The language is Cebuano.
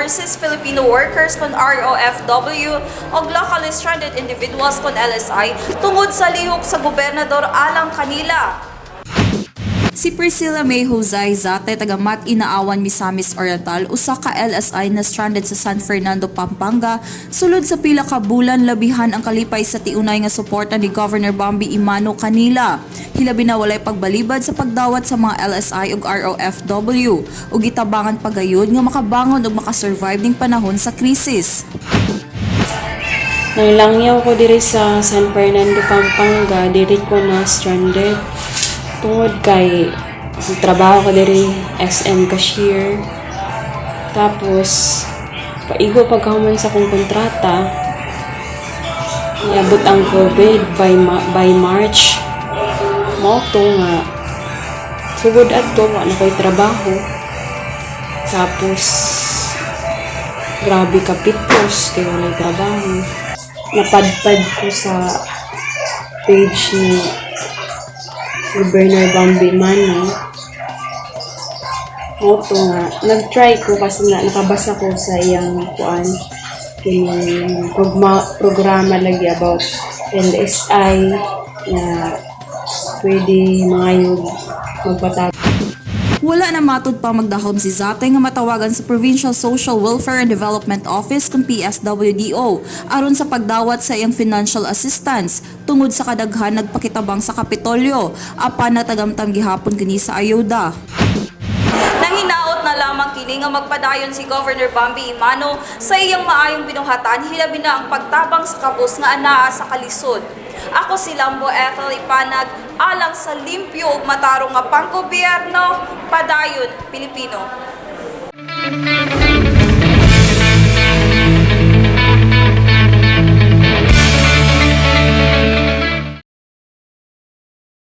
Overseas Filipino Workers kon ROFW ug Locally Stranded Individuals kon LSI tungod sa lihok sa gobernador alang kanila. Si Priscilla May Jose Zate, taga Mat Inaawan, Misamis Oriental, usa ka LSI na stranded sa San Fernando, Pampanga, sulod sa pila ka bulan, labihan ang kalipay sa tiunay nga suporta ni Governor Bambi Emano kanila. Hilabi na walay pagbalibad sa pagdawat sa mga LSI ug ROFW ug gitabangan pagayod nga makabangon ug makasurvive ning panahon sa krisis. Nanglangyaw ko diri sa San Fernando, Pampanga, diri ko na stranded. Tungod kay trabaho ko diri SM cashier. Tapos paigo pagkahuman sa akong kontrata, niabot ang COVID by March. Mao to nga sugod adto wa na ko'y trabaho. Tapos grabe kapitos kay walay trabaho. Napadpad ko sa page ni Governor Bambi Emano. Mao to nga nag-try ko kasi na, nakabasa ko sa iyang kuan, kining programa lagi about LSI na pwede mangayog magpatabang. Wala na matud pa magdahom si Zate nga matawagan sa Provincial Social Welfare and Development Office kung PSWDO aron sa pagdawat sa iyang financial assistance tungod sa kadaghan nagpakitabang sa Kapitolyo apan natagamtam gihapon kini sa ayuda. Nanginaot na lamang kini nga magpadayon si Governor Bambi Emano sa iyang maayong binuhatan, hilabi na ang pagtabang sa kabus nga anaa sa kalisod. Ako si Lambo Ethel Ipanag, alang sa limpyo ug matarong nga panggobyerno, padayon Pilipino.